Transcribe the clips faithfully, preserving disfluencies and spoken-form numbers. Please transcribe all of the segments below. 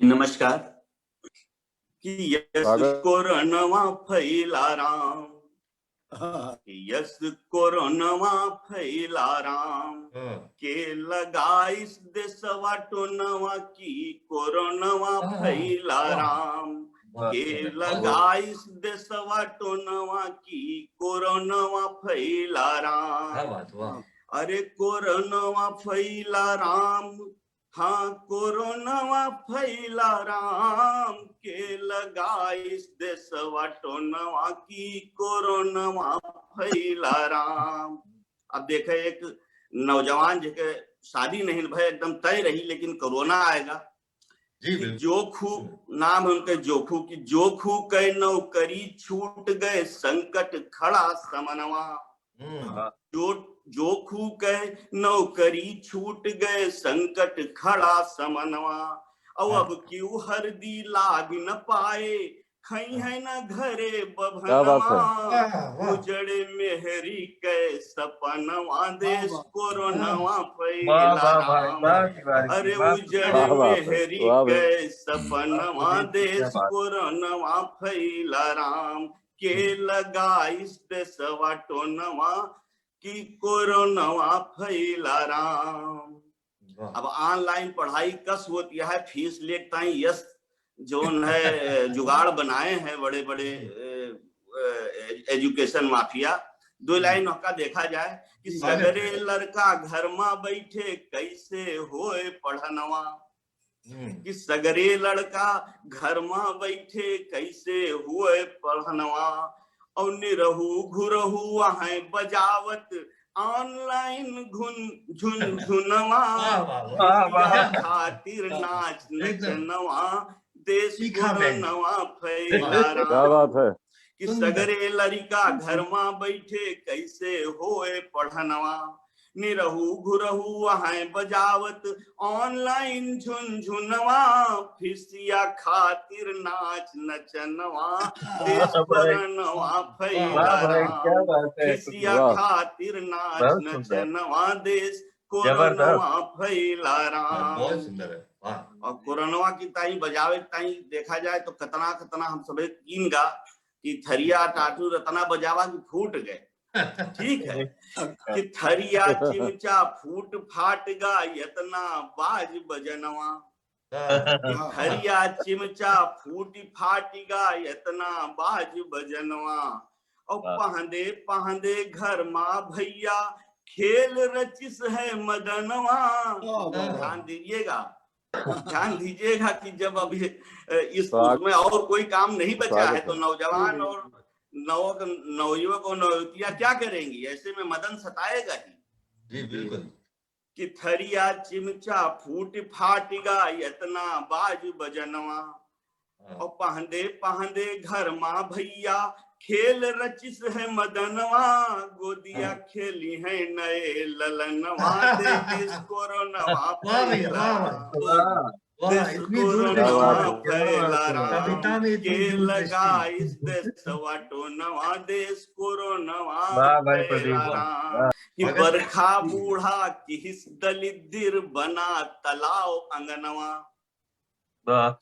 नमस्कार। कि यस स्वागत। कोरोनवा फैला राम, हाँ। कि यस कोरोनवा फैला राम, हाँ। के लगाइस देसवा टोनवा कि कोरोनवा हाँ, हाँ, फैला हाँ। राम, वाह। के बहुत। लगाइस देसवा टोनवा कि कोरोनवा फैला राम। क्या बात, वाह। अरे कोरोनवा फैला राम, हाँ, कोरोनवा फैला राम, के लगाइस देसवा टोनवा कि कोरोनवा फैला राम। अब देखे, एक नौजवान जेके शादी नहीं भय, एकदम तय रही, लेकिन कोरोना आएगा। जी, कि बिल्कुल। जोखू, नाम है उनके जोखू, कि जोखू के नौकरी छूट गए, संकट खड़ा समनवा। हम्म। जो, जोखू के नौकरी छूट गए, संकट खड़ा समनवा। और हाँ। अब क्यों हरदी लाग न पाए, खइहैं न घरे बभनवा। क्या बात है? वाह, वाह। उजड़े मेहरी के सपनवा, देस वाह, वाह। कोरोनवा वाह, फैला वाह, वाह, राम। वाह, वाह, अरे वाह, उजड़े वाह, वाह, मेहरी वाह, वाह। के सपनवा, वाह, देस क्या बात। कोरोनवा फैला राम। के हम्म। लगाइस देसवा टोनवा कि कोरोनवा फैला राम। वाह। अब online पढ़ाई कस होत यह है, फीस लेके ताई यस जौन है, जुगाड़ बनाए हैं बड़े बड़े, ए, ए, education mafia। दो हम्म। लाइन ओका देखा जाए कि जी। सगरे लड़का घर मा बैठे कैसे होए पढ़नवा। हम्म। कि सगरे लड़का घर मा बैठे कैसे होए पढ़नवा। और निरहू घुरहू वहाँ बजावत online घुन झुन झुनवा। वाह, वाह, वाह। वाह, वाह। खातिर वाह। नाच एकदम। नचनवा, देश तीखा कोरोनवा फैला राम। क्या बात है। कि सुंदर। सगरे लड़िका घर मा बैठे कैसे होए पढ़नवा। निरहू घुरहू वहाँ बजावत online झुनझुनवा, फिसिया खातिर नाच नचनवा, देश कोरोनवा फैला राम। वाह भाई, क्या बात है। फिसिया खातिर नाच नचनवा, देश कोरोनवा फैला राम। बहुत सुंदर है, वाह। और कोरोनवा की ताई बजावे की ताई देखा जाए तो कतना कतना हम सभे कीन गा कि थरिया टाटू रतना बजावा कि फूट गए। ठीक है कि थरिया चिमचा फूट फाट गा, इतना बाज बजनवा। हाँ। थरिया चिमचा फूट फाट गा, इतना बाज बजनवा। और पहंदे पहंदे घर मा भैया खेल रचिस है मदनवा। ध्यान दीजिएगा, ध्यान दीजिएगा कि जब अभी, अ, इस, उसमें और कोई काम नहीं बचा है, तो नौजवान और नवक-, नवयुवक और नवयुवतियां क्या करेंगी? ऐसे में मदन सताएगा ही। जी, बिल्कुल। कि थरिया चिमचा फूट फाट गा, इतना बाज बजनवा। हाँ। और पहंदे पहंदे घर मा भैया खेल रचिस है मदनवा, गोदिया खेली है नए ललनवा, देश कोरोनवा फैला राम। वाह, इतनी दूरदृष्टि, क्या बात है। कविता में इतनी दूरदृष्टि। लगाइस देसवा टोनवा, देश कोरोनवा फैला राम। कि बरखा बूढ़ा किहिस दलिद्दिर बना तलाव अंगनवा।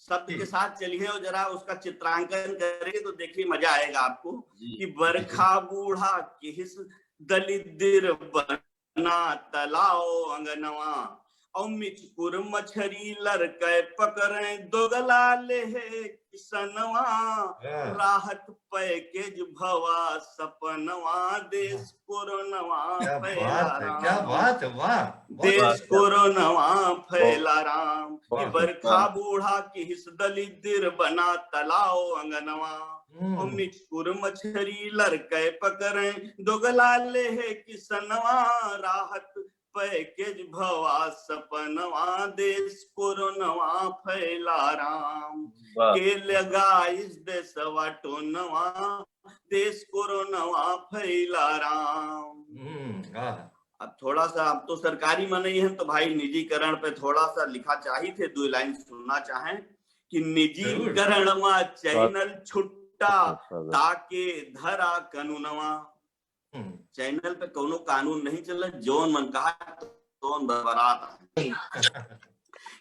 शब्द के साथ चलिए और जरा उसका चित्रांकन करेंगे तो देखिए मजा आएगा आपको कि बरखा बूढ़ा किहिस दलिद्दिर बना तलाव अंगनवा। और मिचकुर मछरी लड़के पकड़े दोगला लेहे किसनवा। राहत package भवा सपनवा, देश कोरोनवा फैला राम। क्या बात है, वाह। देश कोरोनवा फैला राम। कि बरखा बूढ़ा किहिस दलिद्दिर बना तलाव अंगनवा। और मिचकुर मछरी लड़के पकड़े दोगला लेहे किसनवा। राहत package भवा सपनवा, देश कोरोनवा फैला राम। के लगाइस देसवा टोनवा, देश कोरोनवा फैला राम। अब थोड़ा सा, हम तो सरकारी मनई हैं तो भाई निजीकरण पे थोड़ा सा लिखा चाहित है, दो लाइन सुनना चाहें कि निजीकरण मा channel छुट्टा ताके धरा कनूनवा। Channel पे कौनो कानून नहीं चला, जौन मन कहा तौन बरबरात है।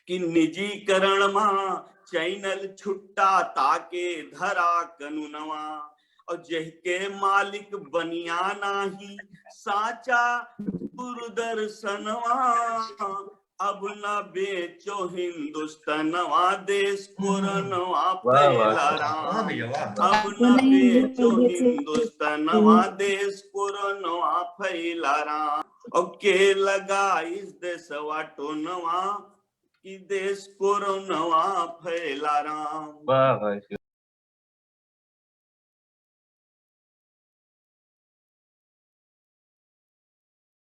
कि निजीकरण मा चैनल छुट्टा ताके धरा कनुनवा, और जेहके मालिक बनिया नाही साचा दूरदर्शनवा। अब न बेचो हिंदुस्तनवा, देश कोरोनवा वाह, वाह, फैला वाह। राम। वाह भैया, वाह। अब न बेचो हिंदुस्तनवा, देश कोरोनवा फैला राम। और के लगाइस देशवा टोनवा, कि देश कोरोनवा फैला राम। वाह भाई,